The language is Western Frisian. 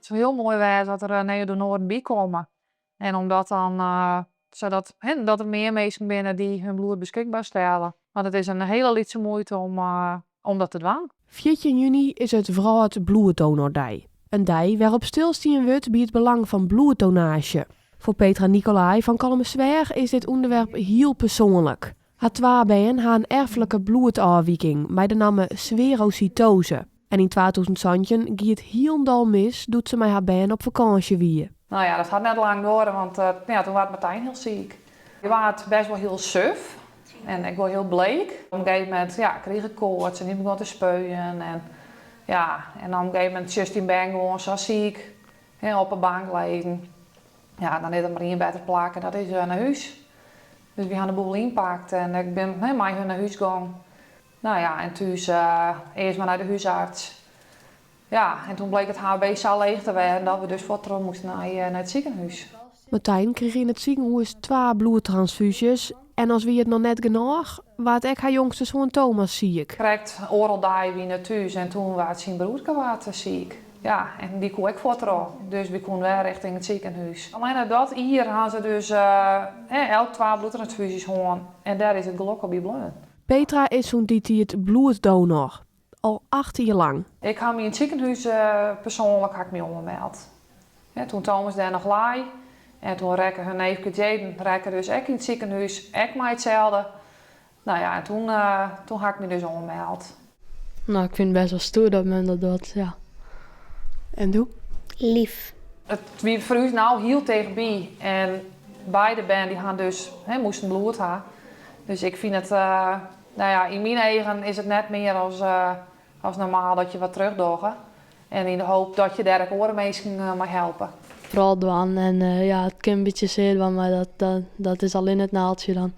It soe hiel moai wêze as der nije donoaren by komme. En om dat dan, sadat, hè, dat der mear minsken binne dy't hun bloed beskikber stelle. Want it is in hiele lytse muoite om dat te dwaan. 14 juny is it Wrâld Bloeddonordei. In dei wêrop't stilstien wurdt by it belang fan bloeddonaasje. Foar Petra Nicolai fan Kollumersweach is dit ûnderwerp hiel persoanlik. Har twa bern ha in erflike bloedôfwiking mei de namme sferocytose. En yn 2017 gie it hielendal mis doe't se mei har bern op fakânsje wie. No ja, dat hat net lang duorre, want ja, doe waard Martijn hiel siik. Hy waard bêst wol hiel suf en ek wol hiel bleek. Op in gegeven momint, ja, krige ik koarts en hy begûn te spuien. En, ja, en op in gegeven momint sjochst dyn bern gewoan sa siik, hè, op 'e bank lizzen. Ja, dan is der mar ien better plak en dat is nei hûs. Dus wy ha de boel ynpakt en ik bin, hè, mei hun nei hûs gien. No ja, en thús earst mar nei de húsarts. Ja, en doe bliek it HB sa leech te wêzen dat we dus fuort troch moasten nei it sikehûs. Martijn krige yn it sikehûs twa bloedtransfúzjes en as wie it noch net genôch, waard ek har jongste soan Thomas siik. Krekt oardel dei wiene thús en doe waard syn broerke waard siik. Ja, en dy koe ek fuort troch. Dus wy koene wer rjochting it sikehûs. Allinnich dat jier ha se dus elk twa bloedtransfúzjes hân en dêr is it gelokkich by bleaun. Petra is sûnt dy tiid bloeddonor. Al 8 jier lang. Ik ha my yn it sikehûs persoanlik ha ik my oanmeld. Ja, doe't Thomas dêr noch lei en doe rekke har neefke Jaden rekke dus ek yn it sikehûs, ek mei itselde. No ja, en doe ha ik my dus oanmeld. No, ik fyn it bêst wol stoer dat men dat docht, ja. En do? Leaf. It wie foar ús no hiel tichtby en beide bern dy ha dus, hè, moasten bloed ha. Dus ik fyn it, no ja, yn myn eagen is it net mear as normaal dat je wat terugdogge. En yn de hoop dat je dêr ek oare minsken mei helpe. Foaral dwaan en ja, it kin in bytsje sear dwaan, mar dat is allinnich it naaldsje dan.